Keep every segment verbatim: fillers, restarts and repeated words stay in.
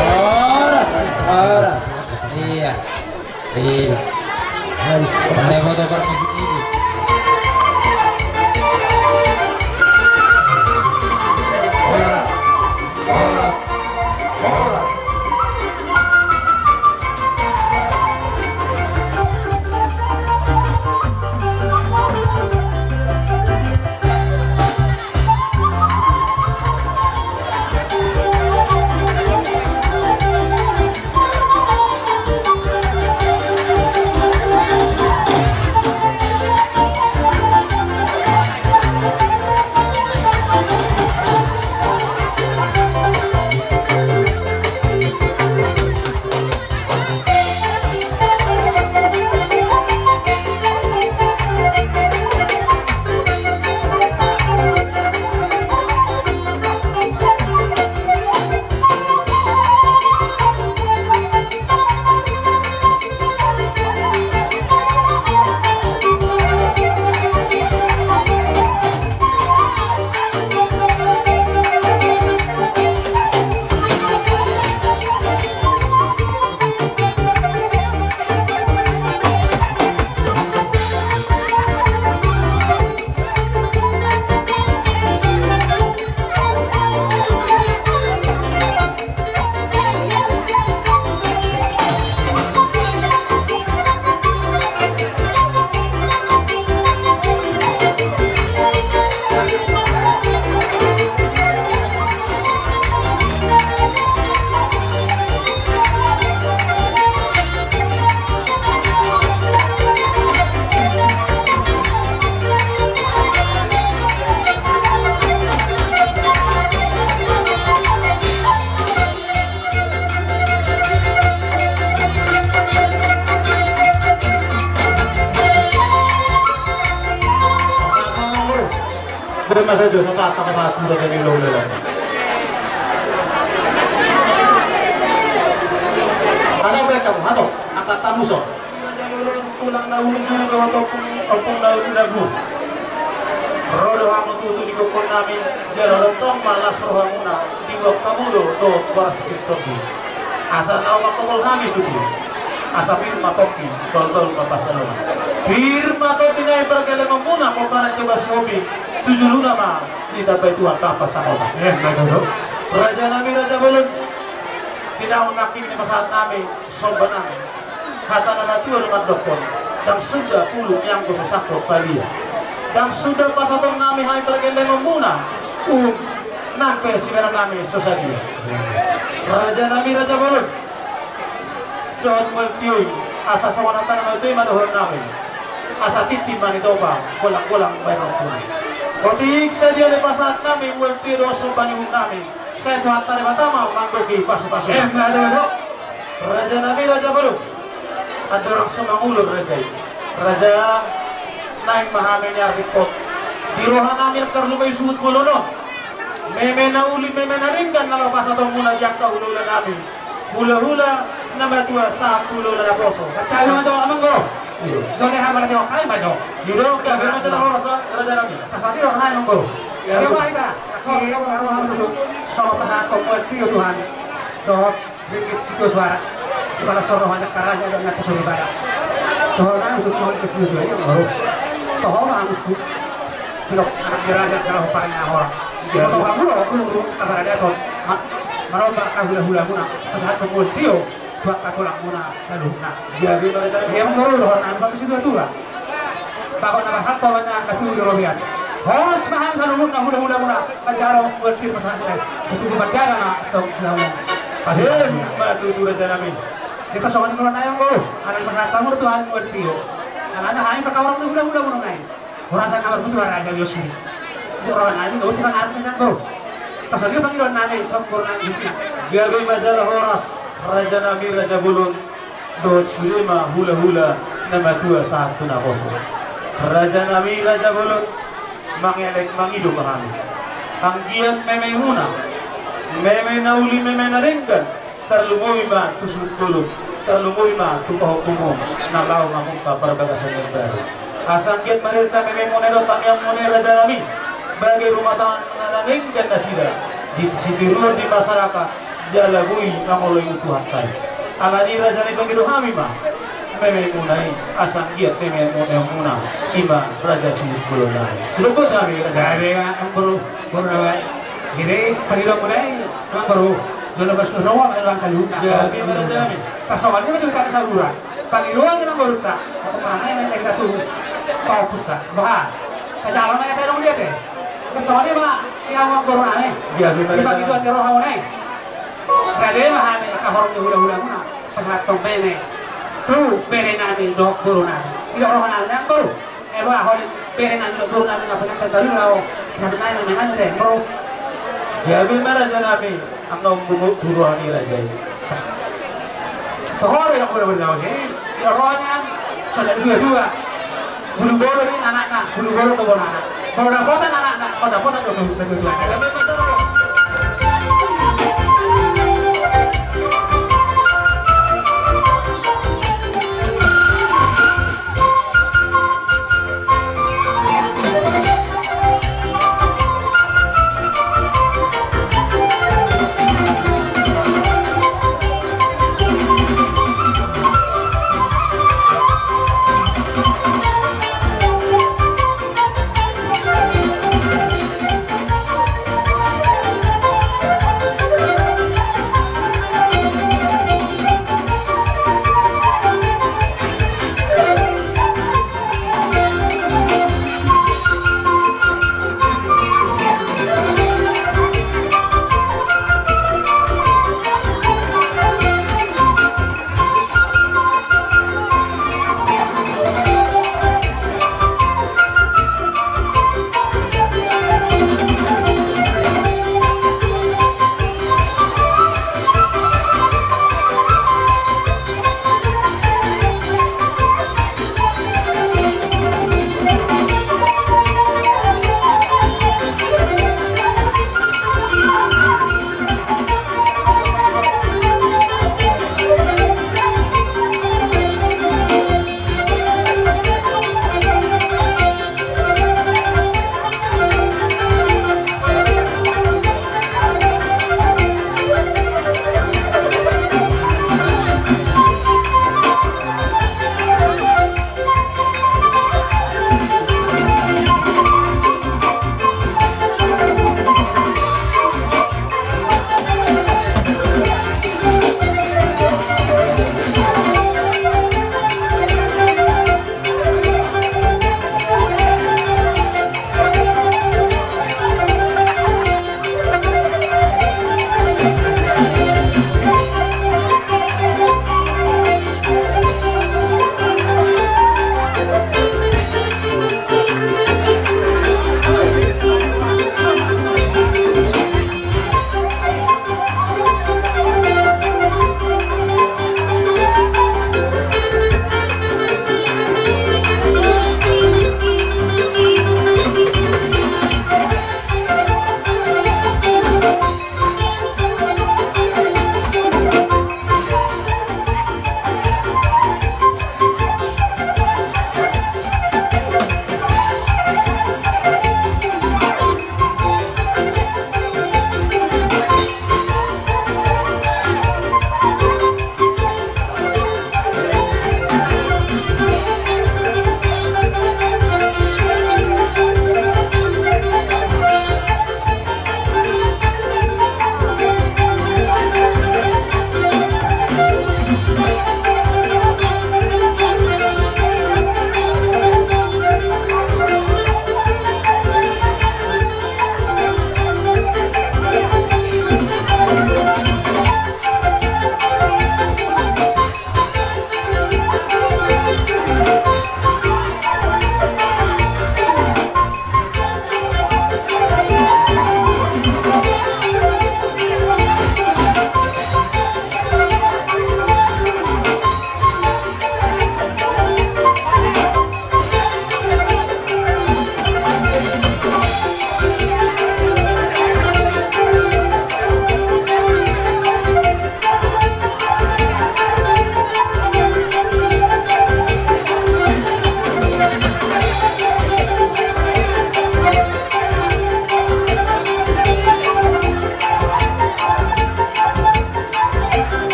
Horas, horas. Iya. Iya. Horas. Ada foto permisi ini. Horas. Horas. Horas. Bere masa jo, sasa, sasa, sasa, sasa, sasa, sasa. Ada baik kamu, atau angkat tamu so. Tulang na uli julu dohot ompung, ompung na uli na guru. Ro do hamu tutu di gokhon nami, jala ro tong ma las rohamuna, dibuat hamu do dohot boras pintondi. Asa na umangkobol hami tutu. Asa pir ma tongki, bahulbahul ma pansalongan. Pir ma tongki na i pargellengonmuna, pomparan Jahowa Sihombing, tu jolona ma ditambai Tuhan pahompu sangota. Eh, na dodo. Raja nami, raja bolon. Tinaon nangkin ni pasahat nami. Somba nami. Hata na matua do mandokkon, ndang suda pulung i anggo so sangkot palia. Ndang suda pasahaton nami hami pargellengonmuna, uhum nang pe sibahenon nami so sadia. Raja nami, raja bolon. Dohot mual tio i, asa songon hata na matua i ma dohonon nami. Asa tintin ma nitopa, golanggolang bahen rompuna. Otik sadia na pasahat nami mual tio dohot somba ni uhum nami. Sai Tuhanta Debata ma manggohi pasupasu. Eh, na dodo. Raja nami, raja bolon. Andorang so mangulon raja i. Raja, naeng ma hami nian ringkot. Di roha nami angka na lumai suhut bolon on. Meme na uli, meme na denggan na laho pasahatonmuna di angka hulahula nami. Hulahula na matua sahat hulahula na poso. Satabi ma jo amang guru. Iya. Jo ni hami na tio kali ma jo. Di do, gabe ma jo na horas, raja nami. Tasadi do nai nunggu. Ya, coba kita. Songon pasahaton mual tio Tuhan. Dohot ringgit sitio suara. Sibalas soro hanya karaja dan nyata soro ibadah. Toho nang untuk songon ke sitio suara. Toho nang untuk. Pinok anak diraja kalau paling nahor. Iya. Toho nang untuk, untuk, untuk, kabar ada ton. Ma. Marombak angka hulahulamuna, pasahathon mual tio tu angka tulangmuna saluhutna. Jadi mereka ia mangolu dohot nami pamisi dua tua. Bagot na marhalto ma na angka tubu di robean. Horas ma hami saluhutna hulahulamuna, manjalo mual tio pasahathon. Situbu mandana ma tong hulahulamuna. Hemma tutu raja nami. Hita songon i molo nami mangolu, alai pasahat hamu tu hami mual tio. Alana hami pakaorang ni hulahulamuna nai. Horas angka marbutuha raja bios i. Untuk roha nami gabus i pangarap nami boru. Tarsongon i pangidoan nami tu boru nami di sini. Gabe ma jala horas raja nami raja bolon. Dohot sude ma hulahula na matua sahat tu naposo. Raja nami raja bolon. Mangelek mangido ma hami. Anggiat mememuna, meme na uli meme na denggan. Tarlumobi ma tu suhut bolon, tarlumobi ma tu pahompu na laho mamungka parbagason na baru. Asa anggiat ma dirta mememuna i dohot tangiangmuna i raja nami, bagai rumah tangga na denggan nasida di sitiruon di masyarakat, jala boi mangoloi tu Tuhanta i. Alani i raja nami pangido hami ma mememuna i, asa anggiat mememuna i ma raja suhut bolon nami. Sidok hami raja nami. Gabe ma boru, boru na baen. Jadi pangidoanmuna i. Amang boru, jolo bas tu roha ma dohot saluhutna. Jadi mana jami? Tarsongon i ma tu kata saudara. Pangidoan ni amang boruta. Apa mana yang kita tu? Pau puta. Bah. Tajalan ma ya tadong dia te. Tarsongon i ma ia amang boru nami. Jadi mana jami? Pangidoan ni rohamuna i. Rade ma hami angka horong ni hulahulamuna. Pasahathon meme tu bere nami dohot boru nami. Didok roha nami amang boru. Eh, bah, holi bere nami dohot boru nami na pengantin baru laho. Jadi nami nami te, bro. Jadi ma raja nami, angka umbung tu roha ni raja i. Toho do yang bener-bener tahu sih. Ya rohana sudah dua-dua. Bulu bolon ni anakna, bulu bolon do bolon anak. Kalau dapotan anakna, kalau dapotan do dua-dua.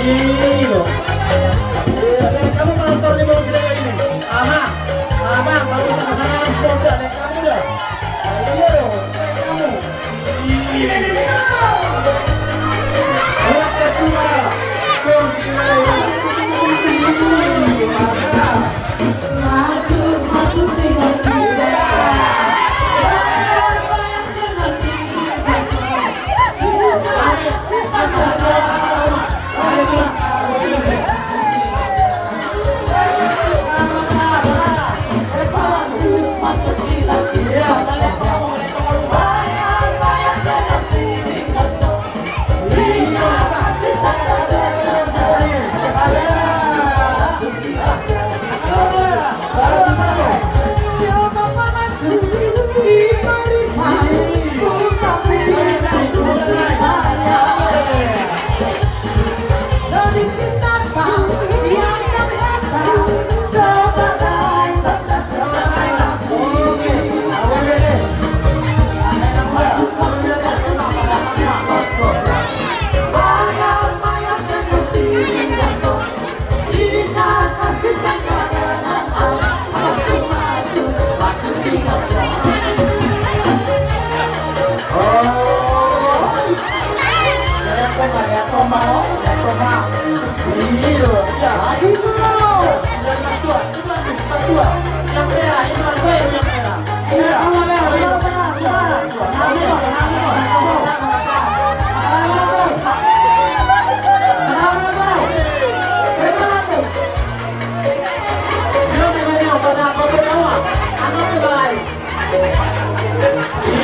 Iyo. Iyo, dan kamu kalau tahu di bawah sini ini. Amang, amang, baru kita ke sana harus boda, dan kamu dah. Ayo, dan kamu. Iya. Kuat ya, kuat. Terus gimana ya? Masuk, masuk di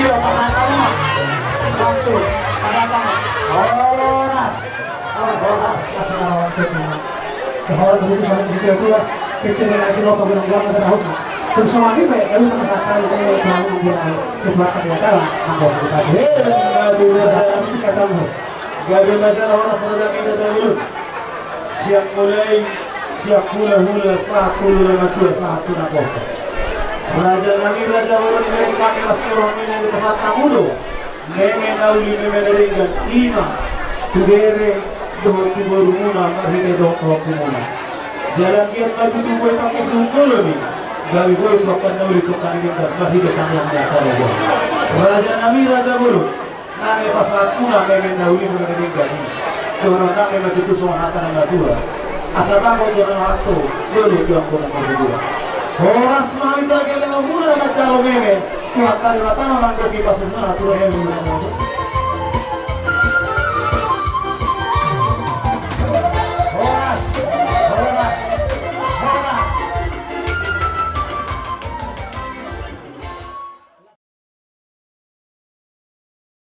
Iya, pasangan sama. Horas. Horas, horas, kasih nama waktu itu. Horas, itu sama kita tua. Kita dengan lagi lo, kalau orang orang tahu. Terus sama ini, Pak, kalau sama sekali, kalau orang bilang, sebuah kata-kata lah, apa kita. Eh, aduh, aduh, aduh. Kita tahu. Gabe ma jala horas, raja nami, raja bolon. Sian mulai, sian hulahula, sahat tu hulamatua, sahat tu naposo. Raja nami, raja bolon, dibereng hami las ni roha nami di pasahat hamu do meme na uli, meme na denggan, i ma tu bere dohot tu borumuna, marhite dohot rohamuna. Jala anggiat ma tutu boi pangke suhut bolon i, gabe boi tu angka na uli, tu angka na denggan, marhite tangiang ni angka na denggan. Raja nami, raja bolon. Nang pasahathon meme na uli, meme na denggan i. Dohonon nami ma tutu songon hata ni natuatua. Asa bagot do na marhalto, lolo do angka na marhite. Horas ma hami tu angka na umur na manjalo meme. Tuhanta Debata ma manggohi pasu-pasuna tu roha nami.